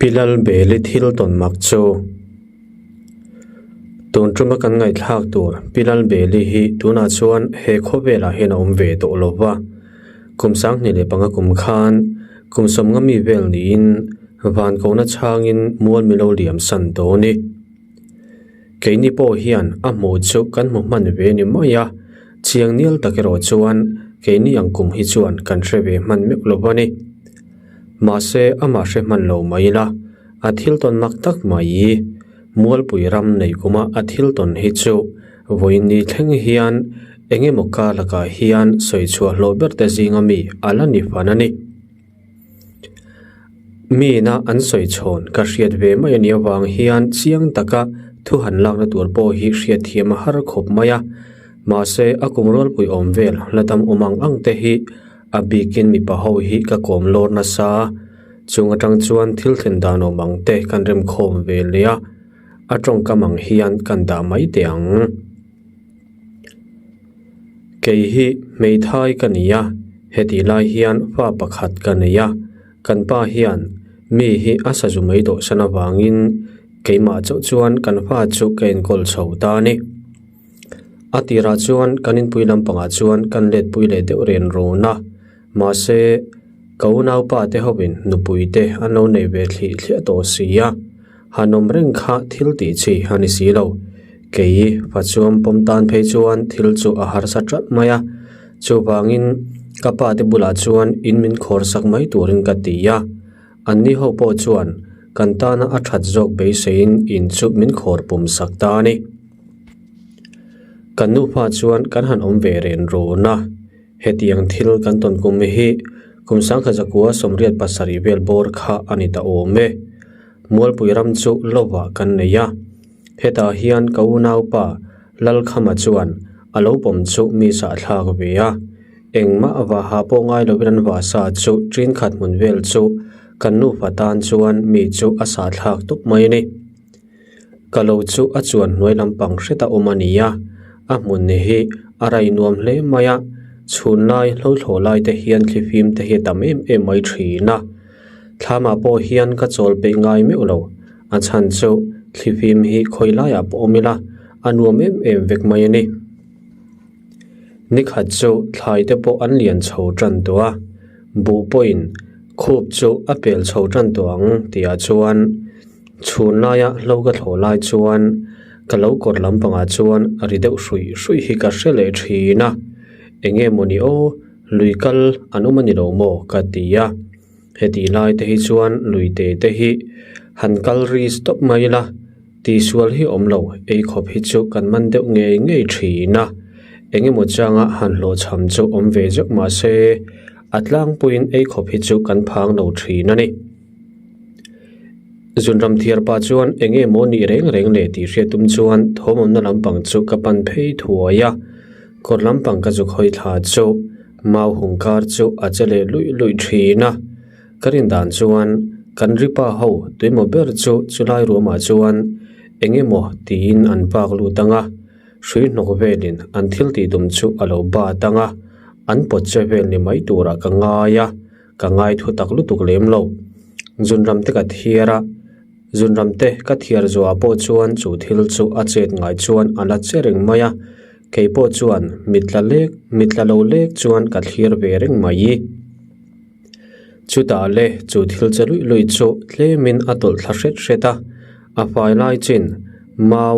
Pi Lalbeli thil tawn mak chu tun tuma kan ngaihthlak tur Pi Lalbeli hi tunah chuan he khawvelah hian a awm ve tawh lo va, kum sanghnih leh panga kum khan kum sawmnga mi vel niin van kohna chhangin mual milo liam san dawn i. Keini pawh hian a hmuh chu kan hmu hman ve ni mai a, chiang nial tak erawh chuan keini ang kum hi chuan kan hre ve hman meuh lo a ni. Mahse amah hre hman lo mai ila, a thil tawn mak tak mai i Mualpui ram nei kuma a thil tawn hi chu vawiin thleng hian eng emaw kar lakah hian sawi chhuah hlawh ber te zinga mi a la ni fan a ni. Mina an sawi chhawn ka hriat ve mai a nih avang hian chiang taka thu han lakna tur pawh hi hriat thiam a har khawp mai a. Mahse a kum rualpui awm vel la dam awm ang ang te hi a bikin mipa ho hi ka kawm lawr nasa a, chung atang chuan thil thlen dan awm ang te kan remkhawm ve leh a, a tawngkam ang hian kan dah mai teh ang. Kei hi hmeithai ka ni a, hetih lai hian fa pakhat ka nei a, kan pa hian mi hi a sazu mai dawhsan avangin keimah chauh chuan kan fa chu ka enkawl chho ta a ni. A tirah chuan kan inpui lampangah chuan kan letpui leh deuh ren rawn a, mahse ka unaupa te hovin nupui te an lo nei ve thlih thliah tawh si a. Han awm reng kha thil tih chi a ni si lo. Kei fa chuan pawm tan phei chuan thil chu a harsa ṭalh mai a. Chuvangin ka pa te bulah chuan in min khawr sak mai turin ka ti a. Anni ho pawh chuan kan tana a ṭhat zawk beiseiin in chu min khawr pum sak ta a ni. Kan nupa chuan kan han awm ve ren rawn a. Hetiang thil kan tawn kum hi kum sangkhat zakua 87 vel bawr kha a ni ta awm e. Mualpui ram chu lovah kan nei a, hetah hian ka unaupa Lalkhama chuan a lo pawm chu mi sahthlak ve a, engmah vaha pawh ngai lovin an vahsa chu ṭin khat hmun vel chu kan nufa tan chuan mi chu a sahthlak tup mai a ni. Ka lo chu a chuan hnuai lampang hret a awm a ni a, a hmun hi a rai nuam hle mai a, chhun lai hlothlawh lai te hian thlifim te hi a tam em em mai thin a. Thlamah pawh hian ka chawl peih ngai meuh lo, a chhan chu thlifim hi khawi laiah pawh awm ila a nuam em em vek mai a ni. Nikhat chu thlai te pawh an lian chho tan tawh a, buh pawhin khup chu a pel chho tan tawh ang tihah chuan chhun laia hlo ka thlawh lai chuan ka lo kawr lampangah chuan ri deuh hruih hruih hi ka hre leh thin a, eng nge mawni aw Lui kal an awm a ni lo maw? ka ti a. Hetih lai te hi chuan lui te te hi han kal ri stop mai ila, tihsual hi awm lo, ei khawp hi chu kan man deuh ngei ngei thin a. Eng emaw changa han hlawhchham chu awm ve zeuh mah se, a tlangpuiin ei khawp hi chu kan phang lo thin a ni. Zunram thiar pah chuan eng nge maw nih reng reng le tih hriat tum chuan thawmawmna lampang chu ka pan phei thuai a. Kawr lampang ka zuk hawi thla chu mau hung kar chu a che leh luih luih thin a. Ka rin dan chuan kan ripa ho tuimaw ber chu chulai ruamah chuan eng emaw tiin an pak lut ang a, hrui hnawk velin an thil tih tum chu a lo bat ang a, an pawt che vel ni mai turah ka ngai a. Ka ngai thu tak lutuk lem lo. Zunram te ka thiar a, zunram te ka thiar zuah pawh chuan chu thil chu a chet ngai chuan a la che reng mai a, kei pawh chuan mitla lek mitla lo lek chuan ka thlir ve reng mai. Chutah le chu thil che luih luih chu tlemin a tawlh thla hret hret a, a fai lai chin mau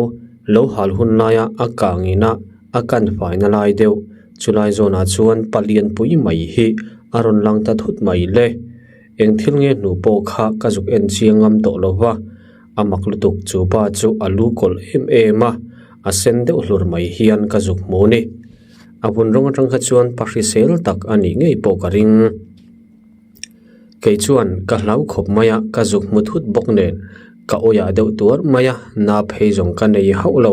lo hal hun laia a kangina a kan faina lai deuh Chulai zawnah chuan palian pui mai hi a rawn lang ta thut mai le. Eng thil nge hnu pawh kha ka zuk en chiang ngam tawh lo va, a mak lutuk chu pa chu a lu kawlh em em a, a sen deuh hlur mai hian ka zuk hmu ni. A vun rawng atang kha chuan pa hrisel tak a nih ngei pawh ka ring. Kei chuan ka hlau khawp mai a, ka zuk hmu thut bawk nen ka awiah deuh tuar mai a, na phei zawng ka nei hauh lo.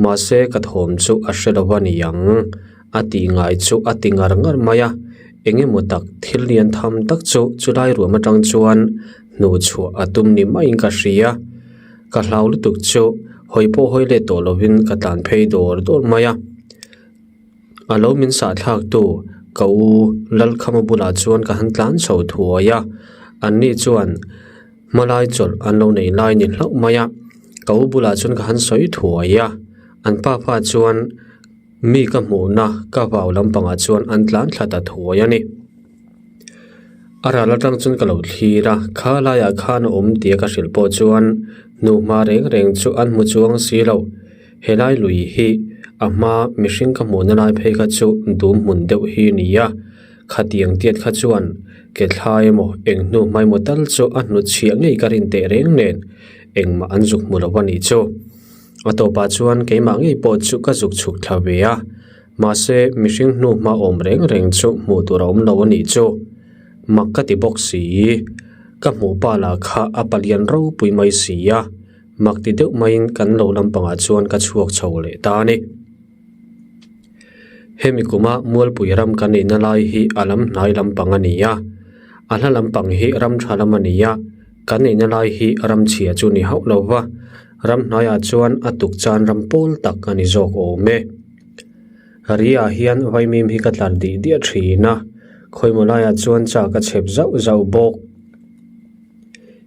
Mahse ka thawm chu a hre lo a ni ang, a tih ngai chu a ti ngar ngar mai a, eng emaw tak thil lian tham tak chu chulai ruam atang chuan hnuh chhuah a tum ni maiin ka hria. Ka hlau lutuk chu hawi pawh hawi let tawh lovin ka tlan phei dawr dawr mai a. A lo min sahthlak tu ka u Lalkhama bulah chuan ka han tlan chho thuai a, anni chuan. Hmalai chawlh an lo nei lai ni hlauh mai a, ka u bulah chuan ka han sawi thuai a, an pa pa chuan mi ka hmuhna ka vau lampangah chuan an tlan thla ta thuai a ni. A ral atang chuan ka lo thlir a, kha laiah khan a awm tia ka hrilh pawh chuan hnuhma reng reng chu an hmu chuang si lo. Helai lui hi a hma mihring ka hmuhna lai phei kha chu dum hmun deuh hi a ni a. Khatiang tiat kha chuan ke thlai emaw eng hnu hmaimaw tal chu a hnut chhiah ngei ka rin teh reng nen engmah an zuk hmu lo a nih chu. A tawpah chuan keimah ngei pawh chu ka zuk chhuk thla ve a, mahse mihring hnu hma awm reng reng chu hmuh tur a awm lo a nih chu. Mak ka ti bawk si, ka hmuh pa lah kha a palian ropui mai si a, mak ti deuh maiin kan lo lampangah chuan ka chhuak chho leh ta a ni. Hemi kuma Mualpui ram kan neihna lai hi a lam hnai lampang a ni a, a hla lampang hi ram tha lam a ni a, kan neihna lai hi ram chhia chu ni hauh lo va, ram hnaiah chuan a tuk chan ram pawl tak a ni zawk awm e. Ri ah hian vaimim hi ka tlar dih diah thin a, khawimaw laiah chuan cha ka chhep zauh zauh bawk.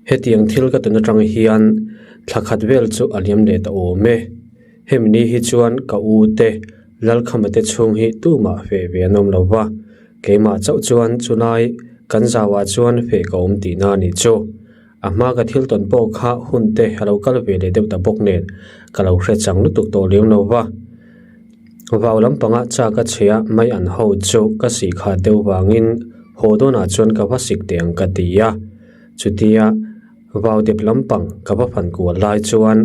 Hetiang thil ka tun atang hian thla khat vel chu a liam leh ta awm e. Hemi ni hi chuan ka u te, Lalkhama te chhung hi tumah feh ve an awm lo va, keimah chauh chuan chulai kan zauah chuan feh ka awm tihna a nih chu. A hma ka thil tawn pawh kha hun te a lo kal ve leh deuh ta bawk nen ka lo hre chang lutuk tawh lem lo va. Vau lampanga chak a chhe a mai an ho chu ka sih khat deuh vangin haw dawnah chuan ka va sik teh ang ka ti a, chutia vau dep lampang ka va fan kual lai chuan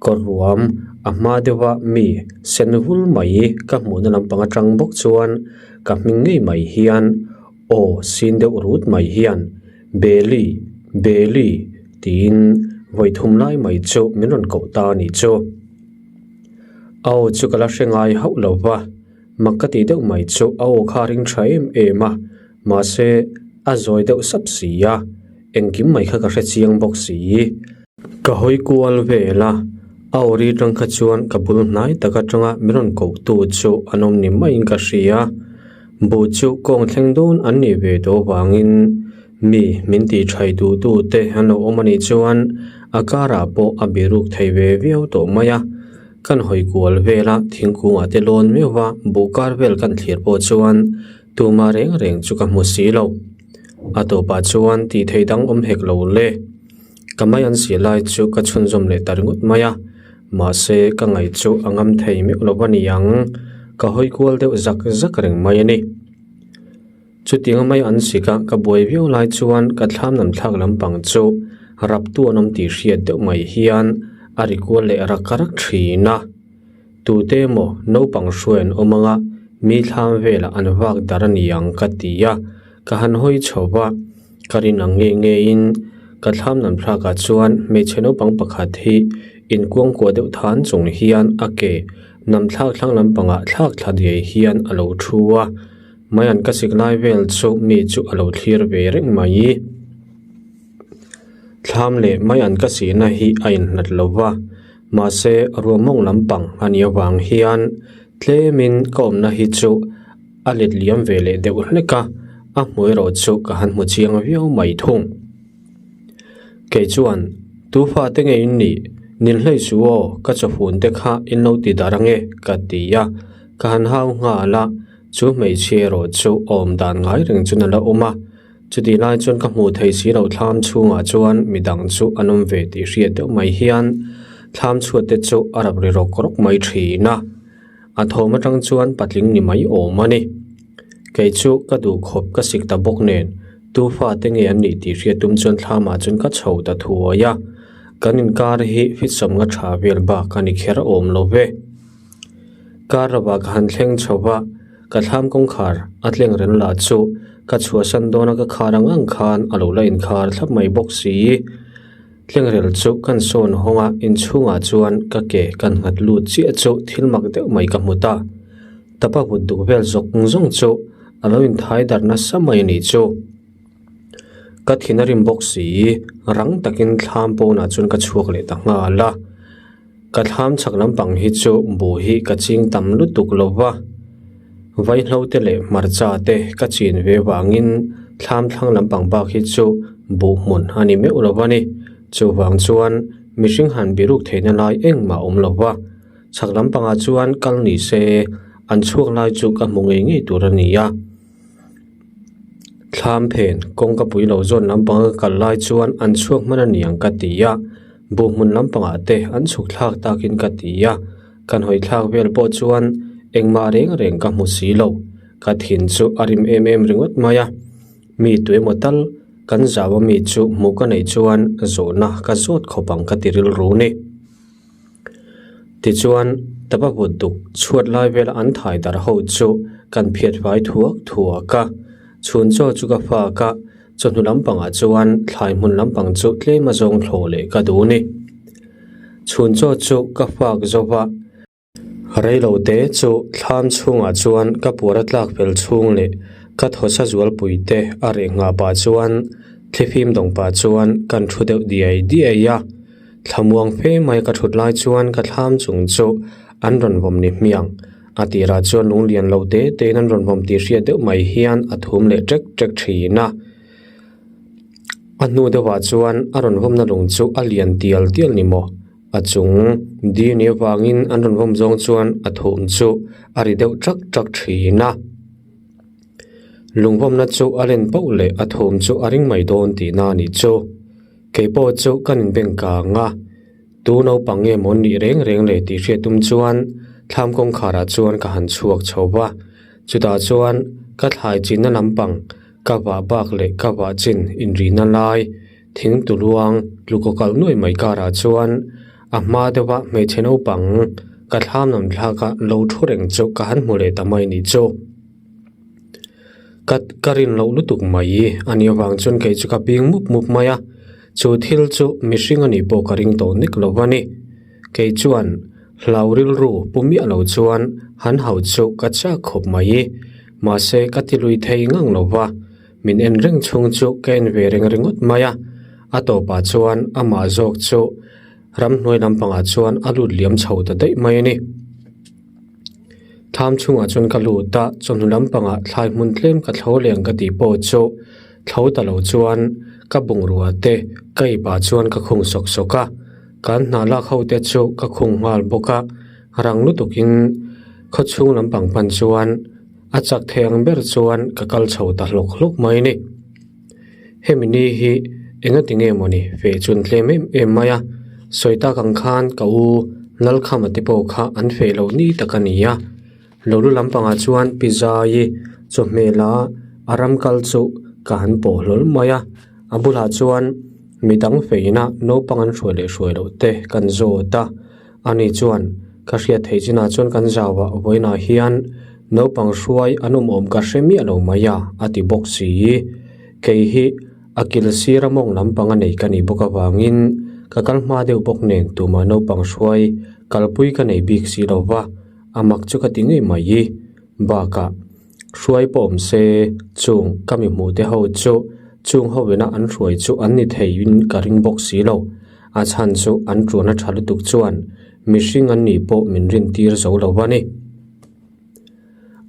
Kawr ruam a hma deuha mi sen vul mai ka hmuhna lampang atang bawk chuan ka hming ngei mai hian aw sin deuh rut mai hian Beli Beli tiin vawi thum lai mai chu min rawn koh ta a nih chu. A aw chu ka la hre ngai hauh lo va, mak ka tih deuh mai chu a aw kha a ring tha em em a, mahse a zawi deuh sap si a, engkim mai kha ka hre chiang bawk si. Ka hawi kual vel a, a awri atang kha chuan ka bul hnai tak atanga min rawn koh tu chu an awm ni maiin ka hria. Buh chu kawng thleng dawn an nih ve tawh avangin mi min tih thai duh tu te an lo awm a nih chuan a karah pawh a biruk thei ve viau tawh mai a. Kan hawi kual vel a, thingkungah te lawn meuh va buh kar vel kan thlir pawh chuan tumah reng reng chu ka hmu si lo. A tawpah chuan tih theih dang awm hek lo le. Ka mai an si lai chu ka chhunzawm leh ta ringawt mai a, mahse ka ngaih chu a ngam thei meuh lo a ni ang, ka hawi kual deuh zak zak reng mai a ni. Chutiang a mai an sik a, ka buai viau lai chuan ka thlam lam thlak lampang chu rap tu an awm tih hriat deuh mai hian a ri kual leh rak rak thin a. Tute emaw naupang hruai an awm ang a, mi thlam velah an vak dar a ni ang ka ti a, ka han hawi chho va. Ka rin ang ngei ngeiin ka thlam lam thlakah chuan hmeichhe naupang pakhat hi inkuangkuah deuh than chung hian a ke nam thlak thlang lampangah thlak thla diai hian a lo thu a, mai an ka sik lai vel chu mi chu a lo thlir ve reng mai. Thlam leh mai an ka sihna hi a inhlat lo va, mahse ruahmawng lampang a nih avang hian tlemin ka awmna hi chu A let liam ve leh deuh hlek a, a hmu erawh chu ka han hmu chiang viau mai thung. Kei chuan, Tu fate nge in nih? Nin hlei su aw, ka chawhun te kha in lo ti dar ange, ka ti a. Ka han hau nghal a, chu hmeichhia erawh chu awm dan ngai reng chuan a la awm a. Chutih lai chuan ka hmuh thei si lo thlam chhungah chuan midang chu an awm ve tih hriat deuh mai hian thlam chhuat te chu a rap ri rawk rawk mai thin a. A thawm atang chuan patling ni mai awm a ni. Kei chu ka duh khawp ka sik ta bawk nen, tu fate nge an nih tih hriat tum chuan thlamah chuan ka chho ta thuai a. Kan inkar hi fitsawm nga tha vel bak a ni kher awm lo ve. Kar lovah ka han thleng chho va, ka thlam kawngkhar a tleng reng lah chu ka chhuahsan dawna ka khar ang ang khan a lo la inkhar thlap mai bawk si. Tlengrel chu kan sawn hawng a, inchhungah chuan ka ke kan nghat lut chiah chu thil mak deuh mai ka hmu ta. Tapa vut duk vel zawk zawng chu a lo inthai darh nasa mai a nih chu. Ka thin a rim bawk si, rang takin thlam pawnah chuan ka chhuak leh ta nghal a. Ka thlam chhak lampang hi chu buh hi ka ching tam lutuk lo va, vaihlo te leh hmarcha te ka chin ve vangin thlam thlang lampang bak hi chu Buh hmun a ni meuh lo a ni. Chuvang chuan mihring han biruk theihna lai engmah a awm lo va. Chhak lampangah chuan kal ni se an chhuak lai chu ka hmu ngei ngei tur a ni a. Thlam phen kawngka pui lo zawn lampang ka kal lai chuan an chhuak hman a ni ang ka ti a. Buh hmun lampangah te an chhuk thlak takin ka ti a. Kan hawi thlak vel pawh chuan engmah reng reng ka hmu si lo. Ka thin chu a rim em em ringawt mai a. Mi tuemaw tal kan zau a mi chu hmuh ka neih chuan zawhna ka zawt khawp ang ka ti rilru ni. Tichuan, tapa vut duk chhuat lai vela an thai darh ho chu kan phiat fai thuak thuak a. Chhun chaw chu ka fak a, chawhnu lampangah chuan thlai hmun lampang chu tlem a zawng thlawh leh ka duh ni. Chhun chaw chu ka fak zo va. Reilo te chu thlam chhungah chuan ka puar a tlak fel chhung leh ka thawsa zualpui te a reh nghah pah chuan thlifim dawng pah chuan kan thu deuh diai diai a. Thlamuang fe mai ka thut lai chuan ka thlam chung chu an rawn vawm ni hmiang. A tirah chuan lunglian lo te tein an rawn vawm tih hriat deuh mai hian a thum leh ṭek ṭek ṭhin a. A hnu deuhah chuan a rawn vawmna lung chu a lian tial tial ni maw? A chung di ni avangin an rawn vawm zawng chuan a thum chu a ri deuh ṭak ṭak ṭhin a. Lungvawmna chu a len pauh leh a thum chu a ring mai dawn tihna a nih chu. Kei pawh chu kan inbeng kang a, tu naupang nge maw nih reng reng le tih hriat tum chuan thlam kawngkharah chuan ka han chhuak chho va. Chutah chuan ka thlai chinna lampang ka vah bak leh ka vah chin inrihna lai Thing tuluang tlukaw kalh nuai mai karah chuan a hma deuha hmeichhe naupang ka thlam lam thlaka lo thu reng chu ka han hmu leh ta mai nih chu. Ka ka rin loh lutuk mai a nih avang chuan kei chu ka bing mup mup mai a, chu thil chu mihring a nih pawh ka ring tawh nek lo a ni. Kei chuan hlau rilru pu miah lo chuan han hau chu ka chak khawp mai, mahse ka ti lui thei ngang lo va. Min en reng chhung chu ka en ve reng ringawt mai a, a tawpah chuan amah zawk chu ramhnuai lampangah chuan a lut liam chho ta daih mai a ni. Thlam chhungah chuan ka lut a, chawhnu lampangah thlai hmun tlem ka thlo leh ang ka tih pawh chu thlo ta lo chuan ka bungrua te ka ipah chuan ka khung sawk sawk a, kan hna lak ho te chu ka khung nghal bawk a, rang lutukin khawchhung lampang pan chuan. A chak thei ang ber chuan ka kal chho ta hlawk hlawk mai a ni. Hemi ni hi engati nge mawni feh chun tlem em em mai a, sawi tak ang khan ka u Lalkhama te pawh kha an feh loh ni tak a ni a. Lolu lampangah chuan pi Zai chawhmeh la a ram kal chu ka han pawh hlawl mai a, a bulah chuan midang feina naupang an hruai leh hruai loh te kan zawt a. Ani chuan, Ka hriat theih chinah chuan kan zauah vawiinah hian naupang hruai an awm awm ka hre miah lo mai a, a ti bawk si. Kei hi a kil sira mawng lampang a nei ka nih bawk avangin ka kal hma deuh bawk nen tumah naupang hruai kalpui ka nei bik si lo va, a mak chu ka ti ngei mai. Bakah. Hruai pawh awm se, chung ka mi hmuh te ho chu chung ho ina an hruai chu an ni theiin ka ring bawk si lo. A chhan chu an tuan a tha lutuk chuan mihring an nih pawh min rin tir zo lo a ni.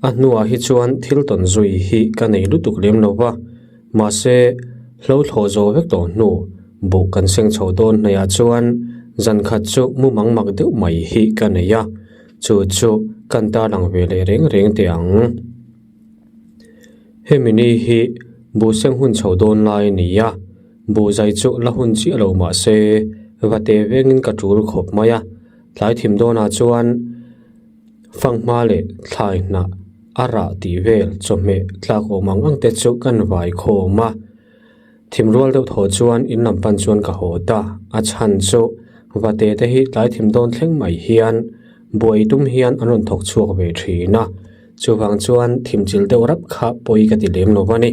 A hnuah hi chuan thil tawn zui hi ka nei lutuk lem lo va, mahse hlo thlawh zo vek tawh hnu buh kan seng chho dawn hnaihah chuan zan khat chu mu mang mak deuh mai hi ka nei a. Chu chu kan tarlang ve leh reng reng teh ang. Hemi ni hi buh seng hun chho dawn lai a ni a, buh zai chu la hun chiah lo mah se va te vengin ka tul khawp mai a, tlai thim dawnah chuan fanghma leh thlai hnah a rah tih vel chawhmeh tlak awm ang ang te chu kan vai khawm a. Thim rual deuh thaw chuan in lam pan chuan ka haw ta, a chhan chu vate te hi tlai thim dawn thleng mai hian buai tum hian an rawn thawk chhuak ve thin a, chuvang chuan thim chil deuh rap kha pawi ka ti lem lo a ni.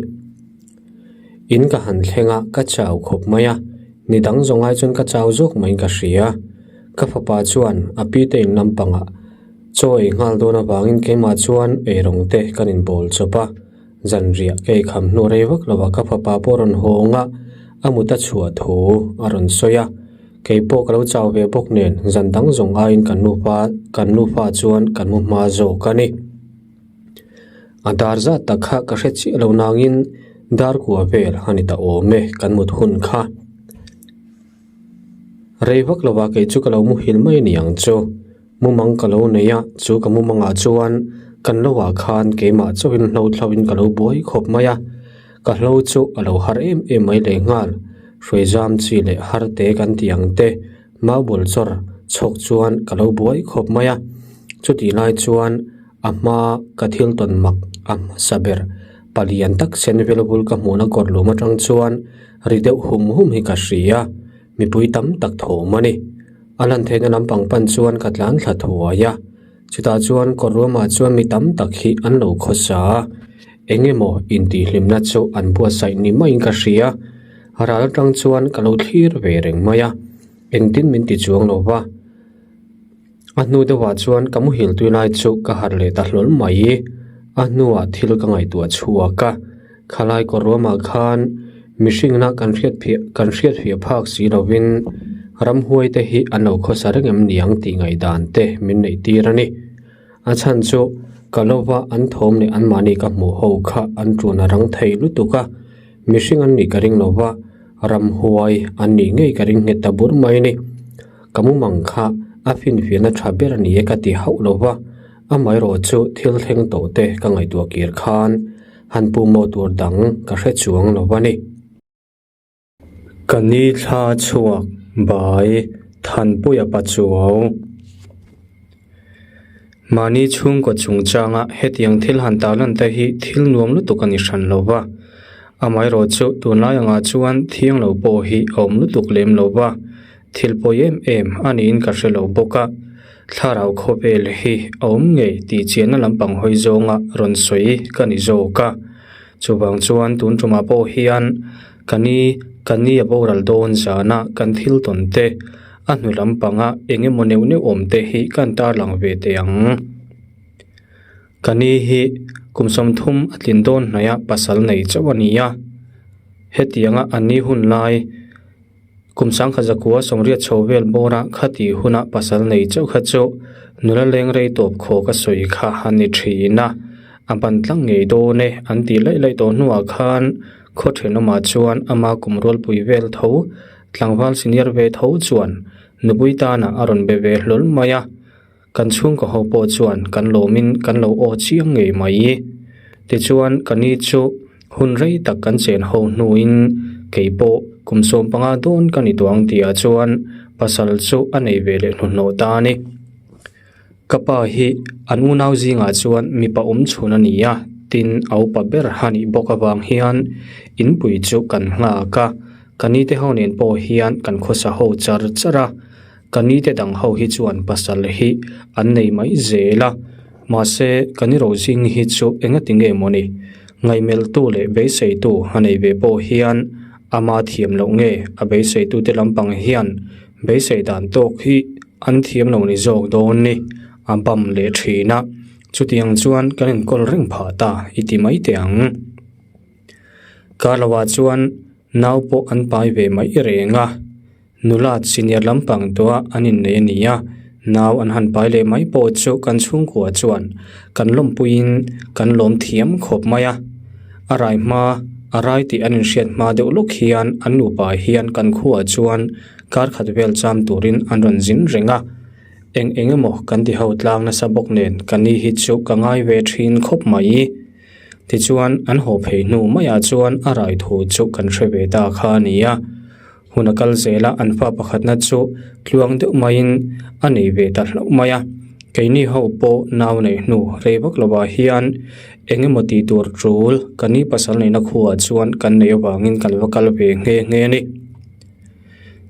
In ka han thleng a, ka chau khawp mai a, ni dang zawng ai chuan ka chau zawk maiin ka hria. Ka fapa chuan a pi te in lampangah chaw ei nghal dawn avangin keimah chuan eirawng te kan inbawl chawp a. Zanriah ka eikham hnu rei vak lo ah ka fapa pawh a rawn hawng a, a mut a chhuah thu a rawn sawi a. Kei pawh ka lo chau ve bawk nen zan dang zawng aiin kan nupa kan nufa chuan kan mu hma zawk a ni. A dar zat tak kha ka hre chiah lo nangin Dar kua vel a ni ta awm e kan mut hun kha. Rei vak lova kei chu ka lo muhil mai a ni ang chu. Mumang ka lo nei a, chu ka mumangah chuan kan lovah khan keimah chauhin hlo thlauhin ka lo buai khawp mai a. Ka hlo chu a lo har em em mai lehnghal. Hruaizam chi leh har te kan tih ang te Maubul chawr chhawk chuan ka lo buai khawp mai a, chutih lai chuan a hma ka thil tawn mak a hmasa ber palian tak sen vel bul ka hmuhna kawr lum atang chuan ri deuh hum hum hi ka hria, mipui tam tak thawm a ni. A lan theihna lampang pan chuan ka tlan thla thuai a, chutah chuan kawr ruamah chuan mi tam tak hi an lo khawsa a, eng emaw intihhlimna chu an buatsaih ni maiin ka hria. Ral atang chuan ka lo thlir ve reng mai a, engtin min ti chuang lo va. A hnu deuhah chuan ka muhil tui lai chu ka harh leh ta hlawl mai. A hnuah thil ka ngaihtuah chhuak a, khalai kawr ruamah khan mihringna kan hriat phiah kan hriat phiah phak si lovin ramhuai te hi an lo khawsa reng em niang tih ngaihdan te min neih tir a ni. A chhan chu ka lova an thawm leh anmahni ka hmuh ho kha an ṭun a rang thei lutuk a, mihring an nih ka ring lo va, ramhuai an nih ngei ka ring nghet ta bur mai a ni. Ka mumang kha a finfiahna ṭha ber a ni e ka ti hauh lo va, amaherawh chu thil thleng tawh te ka ngaihtuah kir khan han pumawh tur dang ka hre chuang lo va ni. Ka ni thla chhuak bai Thanpuia Pachuau. Mahni chhungkaw chungchanga hetiang thil han tarlan te hi thil nuam lutuk a ni hran lo va. Amaherawh chu tunlai angah chuan thiang lo pawh hi a awm lutuk lem lo va, thil pawi em em a niin ka hre lo bawk a. Thlarau khawvel hi a awm ngei tih chiahna lampang hawi zawnga rawn sawi ka ni zawk a. Chuvang chuan tun tumah pawh hian ka ni ka ni a boral dawn zana kan thil tawn te, a hnu lampanga eng emaw neuh neuh awm te hi kan tarlang ve teh ang. Ka ni hi kum 30 a tlin dawn hnaih a pasal nei chauh a ni a, hetianga a ni hun lai kum 1900 sawmriat chho vel bawra khati huna pasal nei chauh kha chu nula leng rei tawp khawk a sawi kha a ni thin a, a ban tlang ngei dawn e an tih laih laih tawh hnuah khan khaw thenawmah chuan ama kum rualpui vel tho tlangval senior ve tho chuan nupui tanah a rawn be ve hlawl mai a. Kan chhungkaw ho pawh chuan kan lawmin kan lo aw chiang ngei mai. Tichuan ka ni chu hun rei tak kan chen ho hnuin kei pawh kum 15 dawn ka ni tawh ang tihah chuan pasal chu a nei ve leh hnuhnawh ta a ni. Ka pa hi an unau zingah chuan mipa awm chhun a ni a, tin a upa ber a nih bawk avang hian inpui chu kan nghak a, ka ni te ho nen pawh hian kan khawsa ho char char a. Ka ni te dang ho hi chuan pasal hi an nei mai zel a, mahse ka ni Rozing hi chu engati nge mawni? Ngaihmelhtu leh beiseitu a nei ve pawh hian ama thiam loh nge a beiseitute lampang hian beisei dan tawk hi an thiam lo ni zawk dawn ni a bam leh thin a, chutiang chuan kan enkawl reng phah ta i ti mai teh ang. Karloah chuan nau pawh an pai ve mai reng a. Nula senior lampang tawha an innei a ni a, nau an han pai leh mai pawh chu kan chhungkua chuan kan lawmpuiin kan lawm thiam khawp mai a. A rai hma, a rai tih an inhriat hma deuh lawk hian an nupa hian kan khuaah chuan kar khat vel cham turin an rawn zin reng a. Eng eng emaw kan ti ho tlang nasa bawk nen ka ni hi chu ka ngai ve thin khawp mai. Tichuan an haw phei hnu maiah chuan a rai thu chu kan hre ve ta kha a ni a. Hun a kal zel a, an fa pakhatna chu tluang deuh maiin a nei ve ta hlauh mai a. Keini ho pawh nau neih hnu rei vak lovah hian eng emaw tih tur tul ka ni pasal neihna khuaah chuan kan neih avangin kan va kal ve nghe nghe a ni.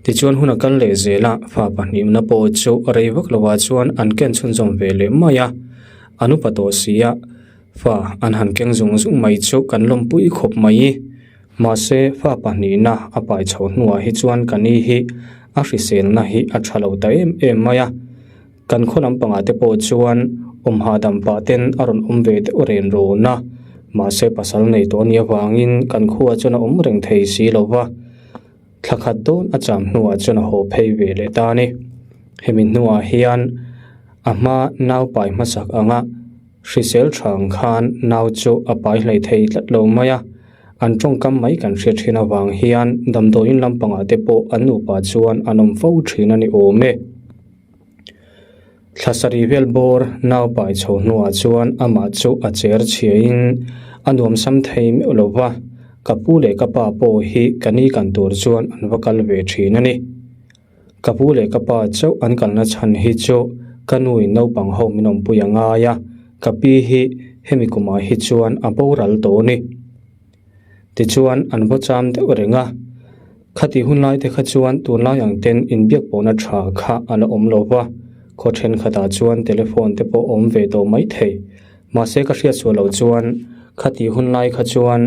Tichuan hun a kal leh zel a, fa pahnihna pawh chu rei vak lovah chuan an ken chhunzawm ve leh mai a, an upa tawh si a, fa an han keng zung zung mai chu kan lawmpui khawp mai. Mahse, fa pahnihna a pai chhoh hnuah hi chuan ka ni hi a hriselna hi a tha lo ta em em mai a. Kan khaw lampangah te pawh chuan awm hahdam pah ten a rawn awm ve deuh ren rawn a. Mahse, pasal nei tawh a nih avangin kan khuaah chuan a awm reng thei si lo va. Thla khat dawn a cham hnuah chuan a haw phei ve leh ta a ni. Hemi hnuah hian a hma nau pai hmasak anga hrisel thang khan nau chu a pai hlei thei tlat lo mai a. An tawngkam mai kan hriat thin avang hian damdawiin lampangah te pawh an nupa chuan an awm fo thin a ni awm e. Thla sarih vel bawr nau pai chho hnuah chuan amah chu a cher chhiain a nuamsam thei meuh lo va, ka pu leh ka pa pawh hi ka ni kan tur chuan an va kal ve thin a ni. Ka pu leh ka pa chauh an kalna chhan hi chu ka nuin naupang ho min awmpui a ngai a, ka pi hi hemi kumah hi chuan a boral tawh a ni. Tichuan an vaw cham deuh reng a, khati hun lai te kha chuan tunlai ang ten inbiak pawhna tha kha a la awm lo va, khaw thenkhatah chuan telephone te pawh awm ve tawh mai thei. Mahse ka hriat suah loh chuan khati hun lai kha chuan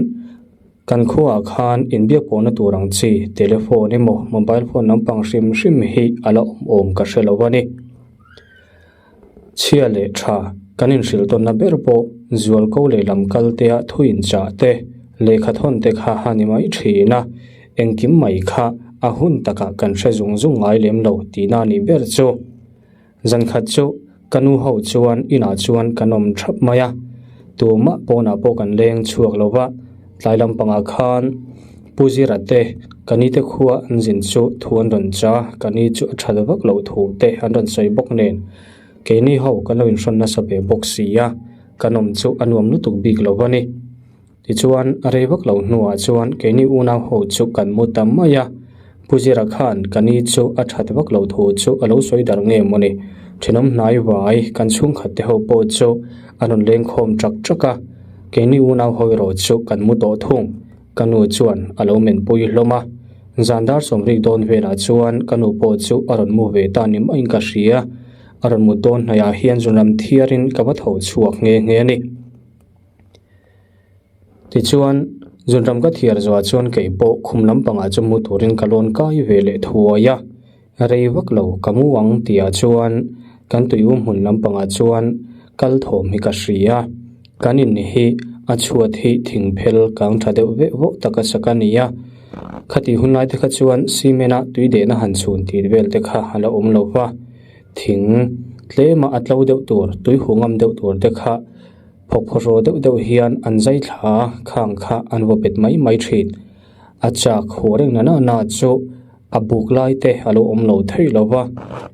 Kan khuaah khan inbiak pawhna tur ang chi telephone emaw mobile phone lampang hrim hrim hi a la awm awm ka hre lo a ni. Chhia leh tha kan inhrilh tawnna ber pawh zualko leh lam kal tea thu inchah te, lehkha thawn te kha a ni mai thin a, engkim mai kha a hun takah kan hre zung zung ngai lem lo tihna a nih ber chu. Zan khat chu ka nu ho chuan inah chuan kan awm thap mai a, tumah pawnah pawh kan leng chhuak lo va, tlai lampangah khan Pu Zira te ka ni te khua an zin chu thu an rawn cha, ka ni chu a that vak loh thu te an rawn sawi bawk nen keini ho kan lo inhrawn nasa ve bawk si a, kan awm chu a nuam lutuk bik lo va ni. Tichuan, a rei vak lo hnuah chuan keini unau ho chu kan mu ta mai a. Pu Zira khan ka ni chu a that vak lo thu chu a lo sawi dar nge mawni. Thenawm hnai vai kan chhungkhat te ho pawh chu an rawn leng khawm ṭak ṭak a. Keini unau ho erawh chu kan mu tawh thung. Ka nu chuan a lo menpui hlawm a. Zan dar sawmrik dawn velah chuan ka nu pawh chu a rawn mu ve ta ni maiin ka hria. A rawn mut dawn hnaihah hian zunram thiarin ka va tho chhuak nghe nghe a ni. Tichuan, zunram ka thiar zuah chuan kei pawh khum lampangah chu mu turin ka lawn kai ve leh thuai a, rei vak lo ka mu ang tihah chuan kan tuiu hmun lampangah chuan kal thawm hi ka hria. Kan in hi a chhuat hi thing phel kang tha deuh veh vawh taka sak a ni a, khatih hun lai te kha chuan cement a tui dehna han chhun tih vel te kha a la awm lo va, thing tlema a tlo deuh tur tui huh ngam deuh tur te kha. Phawkphawhraw deuh deuh hian an zai thla khang kha an vaw bet mai mai thin. A chak haw reng na na chu a buk lai te a lo awm lo thei lo va,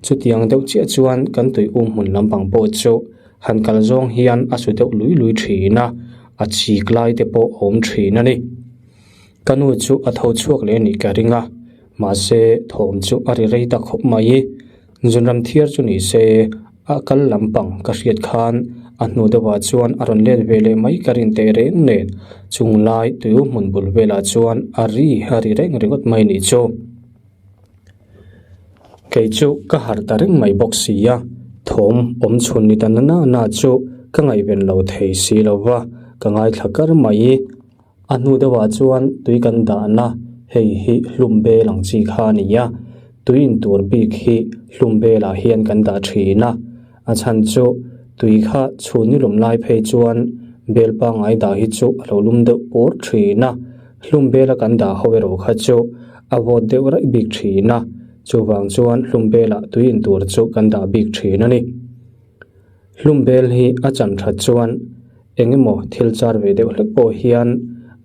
chutiang deuh chiah chuan kan tui um hmun lampang pawh chu han kal zawng hian a su deuh lui lui thin a, a chik lai te pawh a awm thin a ni. Ka nu chu a tho chhuak leh a nih ka ring a, mahse thawm chu a ri rei ta khawp mai. Zunram thiar chu ni se, a kal lampang ka hriat khan a hnu deuhah chuan a rawn let ve leh mai ka rin teh reng nen chung lai tuiu hmun bul velah chuan a ri a ri reng ringawt mai nih chu. Kei chu ka harh ta reng mai bawk si a, thawm awm chhun ni ta na na na chu ka ngaihven lo thei si lo va, ka ngaithla kar mai. A hnu deuhah chuan tui kan dahna hei hi hlum bel ang chi kha a ni a, tui in tur bik hi hlum belah hian kan dah thin a, a chhan chu tui kha chhun ni lum lai phei chuan bel pangngai dah hi chu a lo lum deuh pur thin a, hlum bela kan dah ho erawh kha chu a vawt deuh raih bik thin a, chuvang chuan hlum belah tui in tur chu kan dah bik thin a ni. Hlum bel hi a chan that chuan eng emaw thil char ve deuh hlek pawh hian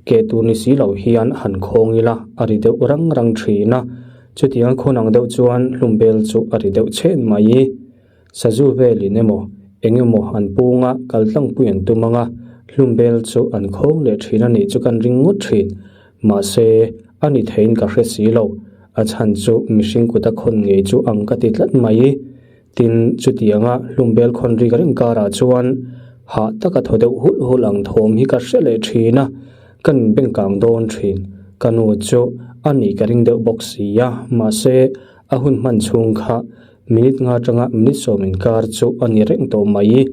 ke tur ni si lo hian han khawng ila a ri deuh rang rang thin a, chutiang khawn ang deuh chuan hlum bel chu a ri deuh chhen mai. Sazu velin emaw eng emaw an pung a, kal tlangpui an tum ang a, hlum bel chu an khawng leh thin a nih chu kan ring ngawt thin. Mahse, a ni theiin ka hre si lo, a chhan chu mihring kuta khawn ngei chu ang ka ti tlat mai. Tin, chutianga hlum bel khawn rik reng karah chuan hah taka thaw deuh hulh hulh ang thawm hi ka hre leh thin a, ka nun beng kang dawn thin. Ka nu chu a nih ka ring deuh bawk si a, mahse a hun hman chhung kha minute nga atanga minute sawm inkar chu a ni reng tawh mai.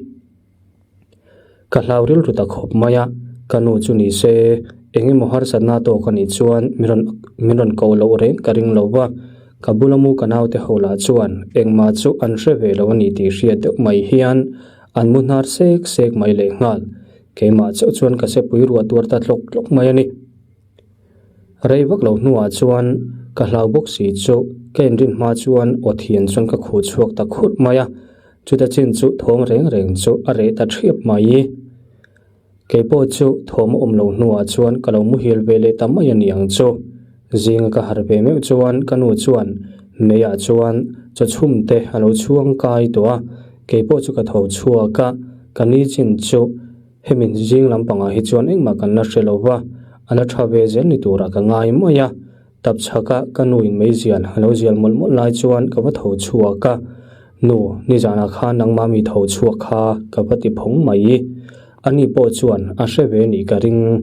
Ka hlau rilru ta khawp mai a, ka nu chu ni se eng emaw harsatna tawk a nih chuan min rawn min rawn ko loh reng ka ring lo va, ka bula mu ka naute ho lah chuan engmah chu an hre ve lo a ni tih hriat deuh mai hian an mu hnar sek sek mai leh nghal, keimah chauh chuan ka sepui ruah tuar ta tlawk tlawk mai a ni. Rei vak lo hnuah chuan ka hlau bawk si chu ka inrin hma chuan aw thian chuan ka khuh chhuak ta khurh mai a, chuta chin chu thawng reng reng chu a reh ta thiap mai. Kei pawh chu thawm a awm lo hnuah chuan ka lo muhil ve leh ta mai a ni ang chu. Zinga ka harh ve meuh chuan ka nu chuan meiah chuan chaw chhum te a lo chhuang kai tawh a, kei pawh chu ka tho chhuak a, ka ni chin chu hemi zing lampangah hi chuan engmah kan la hre lo va, a la tha ve zel ni turah ka ngai mai a. Tap chhaka ka nu in meizial a lo zial mawlh mawlh lai chuan ka va tho chhuak a, Nu, nizanah khan nangmah mi tho chhuak kha ka va ti phawng mai. Ani pawh chuan a hre ve nih ka ring.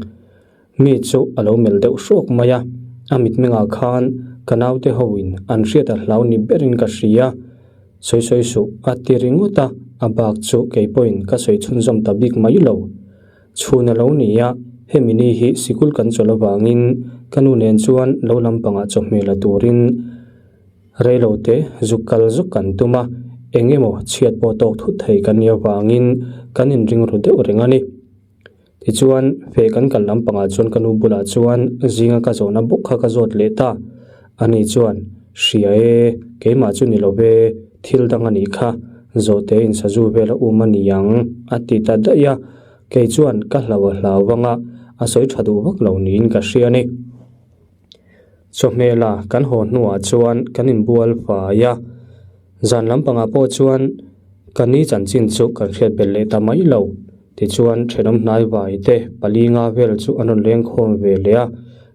Mi chu a lo melh deuh hrawk mai a, a mitmengah khan ka naute ho in an hriat a hlau ni berin ka hria. Sawi sawi suh a ti ringawt a, a bak chu kei pawhin ka sawi chhunzawm ta bik mai lo. Chhun a lo ni a, hemi ni hi sikul kan chawlh avangin ka nu nen chuan lo lampangah chawhmeh la turin Reilote zuk kal zuk kan tum a, eng emaw chhiat pawh tawk thut thei kan nih avangin kan inring ru deuh reng a ni. Tichuan, feh kan kal lampangah chuan ka nu bulah chuan zinga ka zawhna bawk kha ka zawt leh ta. Ani chuan, Hria e, keimah chu ni lo ve, thil dang a nih kha, zawhte in sazu vel a um a ni ang, a ti ta daih a. Kei chuan ka hlau a hlau vang a, a sawi tha duh vak lo niin ka hria a ni. Chawhmela kan haw hnuah chuan kan inbual fai a, zan lampangah pawh chuan ka ni chanchin chu kan hriat belh leh ta mai lo. Tichuan thenawm hnai vai te pali nga vel chu an rawn leng khawm ve leh a,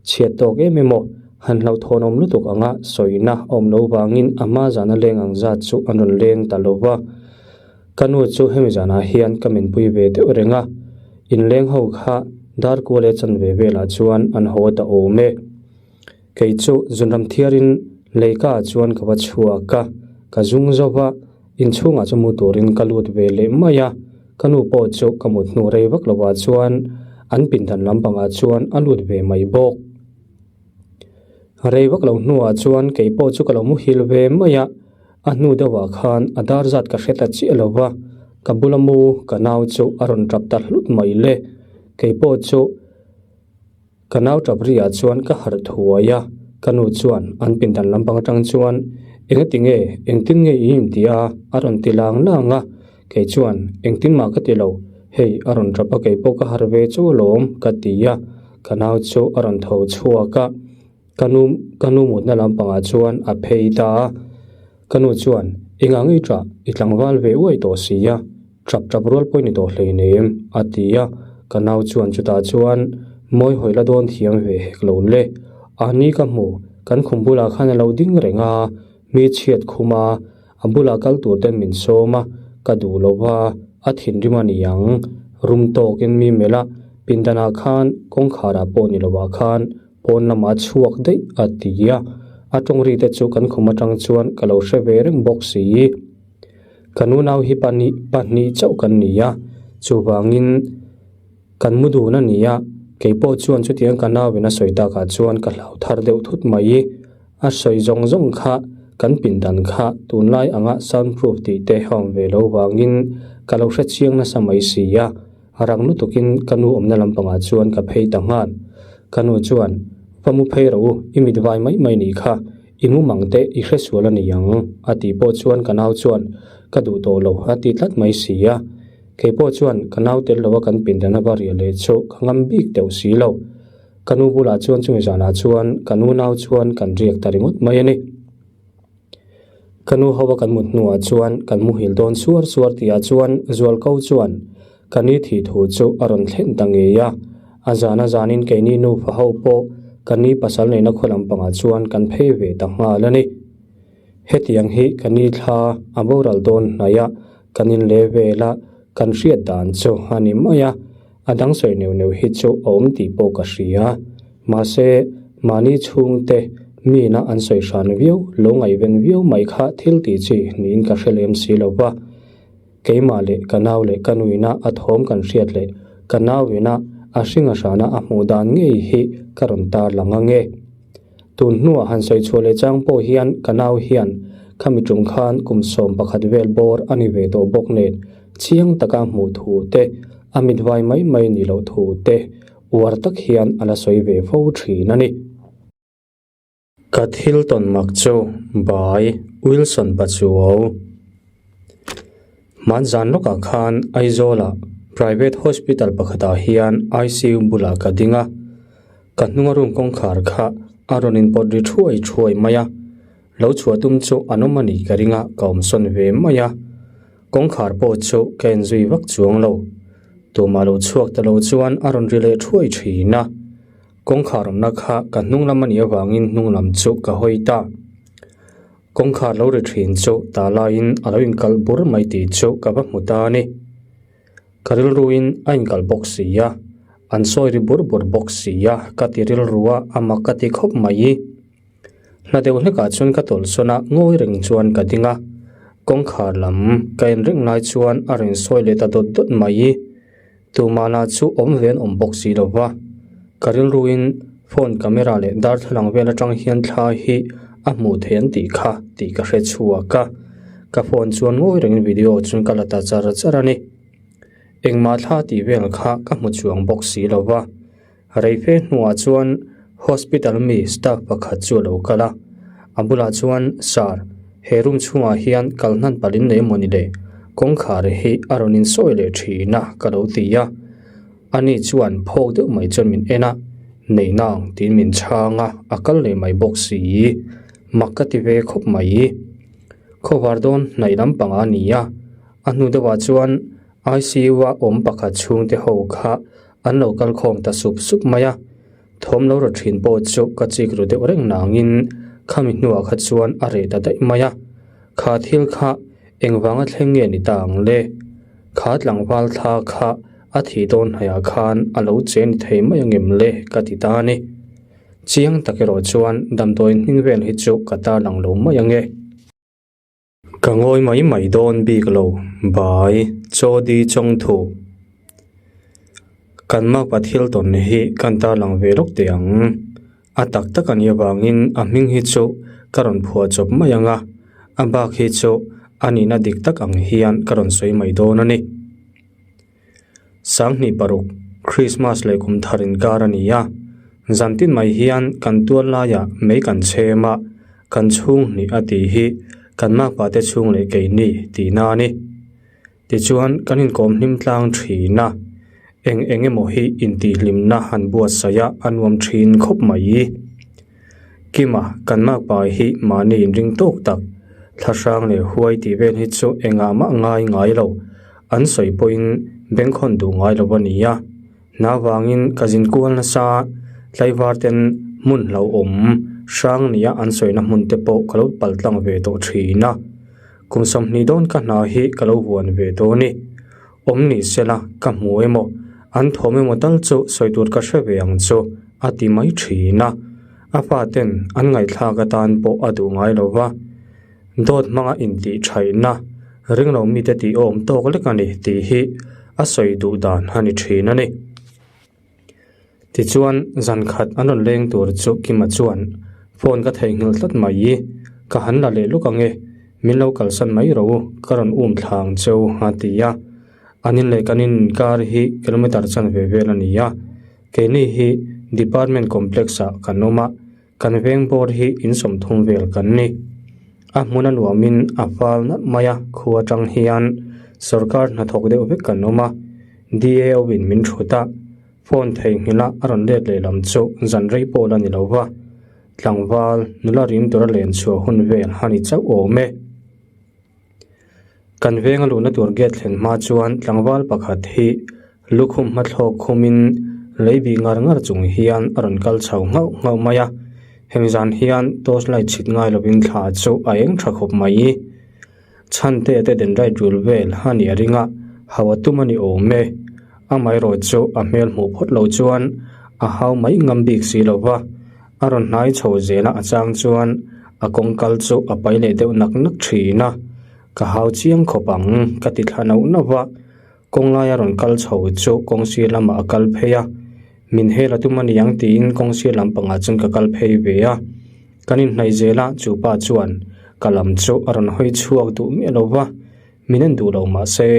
chhiat tawk em emaw han hlauhthawnawm lutuk anga sawina a awm lo vangin a hma zana leng ang zat chu an rawn leng ta lo va. Ka nu chu hemi zanah hian ka minpui ve deuh reng a, inleng ho kha dar kual e chanve velah chuan an haw ta awm e. Kei chu zunram thiarin leika ah chuan ka va chhuak a, ka zung zo va, inchhungah chu mu turin ka lut ve leh mai a, ka nu pawh chu ka mut hnu rei vak lovah chuan an pindan lampangah chuan a lut ve mai bawk. Rei vak lo hnuah chuan kei pawh chu ka lo muhil ve mai a, a hnu deuhah khan a dar zat ka hre ta chiah lo va, ka bula mu ka nau chu a rawn tap ta hlut mai le, kei pawh chu ka nau tap riah chuan ka harh thuai a, ka nu chuan an pindan lampang atang chuan engati nge engtin nge i intih a a rawn ti lang lang a, Kei chuan, Engtin mah ka ti lo, hei a rawn tap a kei pawh ka harh ve chu alawm ka ti a, ka nau chu a rawn tho chhuak a, ka nu ka nu mutna lampangah chuan a phei ta a, ka nu chuan, Engah ngei tah, i tlangval ve uai tawh si a, tap tap rual pawh i ni tawh hleinem a ti a, ka nau chuan chutah chuan mawi hawi la dawn thiam ve hek lo le, a ni ka hmu, kan khum bulah khan a lo ding reng a, mi chhiat khum a, A bulah kal tur ten min sawm a, ka duh lo va, a thinrim a ni ang. Rum tawkin mi melh a, pindanah khan kawngkharah pawh ni lovah khan pawn lamah a chhuak daih a ti a. A tawng ri te chu kan khum atang chuan ka lo hre ve reng bawk si. Ka nunau hi pahnih pahnih chauh kan ni a, chuvangin kan mu dun a ni a, keipawh chuan chutiang ka nauin a sawi takah chuan ka hlau thar deuh thut mai. A sawi zawng zawng kha kan pindan kha tunlai anga sound proof tih te a awm ve lo vangin ka lo hre chiang nasa mai si a, rang lutukin ka nu awmna lampangah chuan ka phei ta nghal. Ka nu chuan, Va mu phei rawh u, i mit vai mai mai nih kha, i mu mang teh i hre sual a ni ang, a tih pawh chuan ka nau chuan, Ka duh tawh lo, a ti tlat mai si a. Kei pawh chuan ka nau tel lova kan pindan a va riah leh chu ka ngam bik deuh si lo. Ka nu bulah chuan chumi zanah chuan ka nu nau chuan kan riak ta ringawt mai a ni. Ka nu hova kan mut hnuah chuan kan muhil dawn suar suar tihah chuan Zualko chuan ka ni thih thu chu a rawn thlen ta ngei a. A zana zanin keini nufa ho pawh ka ni pasal neihna khaw lampangah chuan kan phei ve ta nghal a ni. Hetiang hi ka ni thla a boral dawn hnaih a, kan inleh vel a, kan hriat dan chu a ni mai a. A dang sawi neuh neuh hi chu a awm tih pawh ka hria. Mahse, mahni chhungte miina an sawi hran viau, lo ngaihven viau mai kha thil tih chi niin ka hre lem si lo va. Keimah leh ka nau leh ka nuina a thawm kan hriat leh ka nauina a hringa hrana a hmuh dan ngei hi ka rawn tarlang ange. Tun hnuah han sawi chhuah leh chang pawh hian ka nau hian khami tum khan kum 11 vel bawr a ni ve tawh bawk nen chiang taka hmuh thu te, a mit vai mai mai ni loh thu te uar tak hian a la sawi ve fo thin a ni. Ka thil tawn mak chu Bai Wilson Pachuau. Hmanzan lawkah khan Aizawlah. Private hospital pakhatah hian ICU bulah ka ding a, ka hnunga room kawngkhar kha a rawn inpawt ri thuai thuai mai a, lo chhuah tum chu an awm a nih ka ring a ka awm sawn ve mai a, kawngkhar pawh chu ka en zui vak chuang lo. Tumah lo chhuak ta lo chuan a rawn ri leh thuai thin a, kawngkhar awmna kha ka hnung lam a nih avangin hnung lam chu ka hawi ta. Kawngkhar lo ri thin chu ta laiin a lo inkalh bur mai tih chu ka va hmu ta a ni. Ka rilruin a inkalh bawk si a, an sawi ri bur bur bawk si a, ka ti rilru a, a mak ka ti khawp mai. Hla deuh hlekah chuan ka tawlhsawn a, ngawi reng chuan ka ding a, kawngkhar lam ka en reng lai chuan a rawn sawi leh ta dawt dawt mai. Tumah lah chu awm ve an awm bawk si lo va, ka rilruin phone camera leh darthlalang vel atang hian thla hi a hmuh theih an tih kha tih ka hre chhuak a, ka phone chuan ngawi rengin video chuan ka la ta char char a ni. Engmah thla tih vel kha ka hmu chuang bawk si lo va, Reife hnuah chuan hospital mi staff pakhat chu a lo kal a, a bulah chuan, Sir, he room chhungah hian kal hnan palh in nei emaw ni le? Kawngkhar hi a rawn insawi leh thin a, ka lo ti a. Ani chuan phawk deuh mai chuan min en a, Nei nang tiin min chhang a, a kal leh mai bawk si. Mak ka ti ve khawp mai. Khawvar dawn hnaih lampang a ni a, a hnu deuhah chuan ICU a awm pakhat chhungte ho kha an lo kal khawm ta sup sup mai a, thawm lo rawt thin pawh chu ka chik ru deuh reng nangin khami hnuah kha chuan a reh ta daih mai a, kha thil kha engvanga thleng nge ni ta ang le? Kha tlangval thla kha a thih dawn hnaihah khan a lo che ni thei mai angem le ka ti ta a ni. Chiang tak erawh chuan damdawi hming vel hi chu ka tarlang lo mai ange. Ka ngawi mai mai dawn bik lo, bai, Chawdi Chawngthu. Kan makpa thil tawn hi kan tarlang ve lawk teh ang. A tak tak a nih avangin a hming hi chu ka rawn phuah chawp mai ang a, a bak hi chu a nihna dik tak ang hian ka rawn sawi mai dawn a ni. Sanghnih paruk, Krismas leh kum thar inkar a ni a, zan tin mai hian kan tual laiah mei kan chhem a, kan chhung hnih a tih hi kan makpa te chhung leh keini tihna a ni. Tichuan kan inkawm hlim tlang thin a, eng eng emaw hi intihhlimna han buatsaih a a nuam thin khawp mai. Kima, kan makpa hi mahni inring tawk tak, thlahrang leh huai tih vel hi chu engah mah ngai ngai lo. An sawi pawhin bengkhawn duh ngai lo a ni a, hna vangin ka zin kual nasa, tlaivar ten hmun hlauhawm hrang nia an sawina hmun te pawh ka lo pal tlang ve tawh thin a. Kum 20 dawn ka hna hi ka lo huan ve dawn a ni. Awm ni sela ka hmu emaw, an thawm emaw tal chu sawi tur ka hre ve ang chu a ti mai thin a. A fa ten an ngaihthlak atan pawh a duh ngai lo va. Dawt hmanga intih thaihna ringlo mite tih awm tawk lek a ni tih hi a sawi duh dan a ni thin a ni. Tichuan zan khat an rawn leng tur chu Kima chuan phone ka theihnghilh tlat mai i, ka han la leh luk ange, min lo kalsan mai ro ka rawn um thla ang cheu a ti a. An in leh kan inkar hi kilometer chanve vel a ni a, keini hi department complex ah kan awm a, Kan veng bawr hi in 30 vel kan ni. A hmun a nuamin a fal nalh mai a, khu atang hian sorkar hnathawk deuh vek kan awm a, DAO in min thut a, phone theihnghilh a a rawn let leh lam chu zan rei pawh la ni lo va, tlangval nula rim tura len chhuah hun vel a ni chauh awm e. Kan venga luhna tur gate thlen hma chuan tlangval pakhat hi lukhum hmathlawk khumin lei bih ngar ngar chung hian a rawn kal chho nghauh nghauh mai a, hemi zan hian torch light chhit ngai lovin thla chu a eng tha khawp mai. Chhante te den right rul vel a nih a ring a, hau a tum a ni awm e. Amaherawh chu a hmel hmuh phawt lo chuan a hau mai ngam bik si lo va. A rawn hnai chho zela a chang chuan a kawng kal chu a pai leh deuh nak nak thin a, ka hau chiang khawp ang ka ti thla nauh nauh va, kawng laia rawn kal chho chu kawng sir lamah a kal phei a, min hel a tum a niang tiin kawng sir lam pangah chuan ka kal phei ve a, kan inhnaih zela chu pa chuan ka lam chu a rawn hawi chhuak duh miah lo va, min en duh lo mahse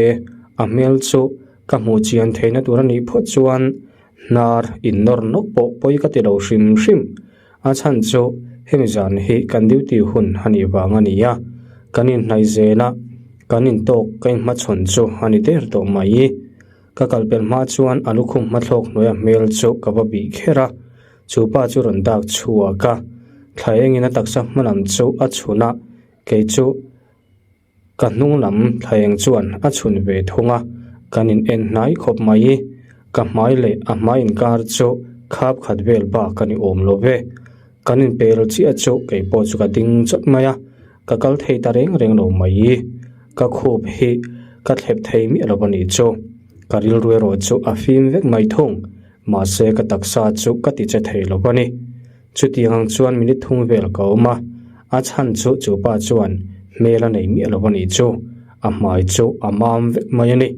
a hmel chu ka hmuh chian theihna tur a nih phawt chuan Hnar in nawr nawk pawh pawi ka ti lo hrim hrim. A chhan chu hemi zan hi kan duty hun a nih vang a ni a, kan inhnaih zel a, kan intawk ka inhmachhawn chu a ni der tawh mai. Ka kal pel hma chuan a lukhum hmathlawk hnuaia hmel chu ka va bih kher a, chu pa chu rawn dak chhuak a. Thla engin a taksa hma lam chu a chhun a, kei chu ka hnung lam thla eng chuan a chhun ve thung a, kan in en hnai khawp mai. Ka hmai leh a hmai inkar chu khap khat vel bak a ni awm lo ve. Kan inpel chiah chu kei pawh chu ka ding chawt mai a, ka kal thei ta reng reng lo mai. Ka khup hi ka thlep thei miah lo a nih chu. Ka rilru erawh chu a fim vek mai thung, mahse ka taksa chu ka ti che thei lo a ni. Chutiang ang chuan minute thung vel ka awm a, a chhan chu chu pa chuan hmel a nei miah lo a nih chu, a hmai chu a mam vek mai a ni.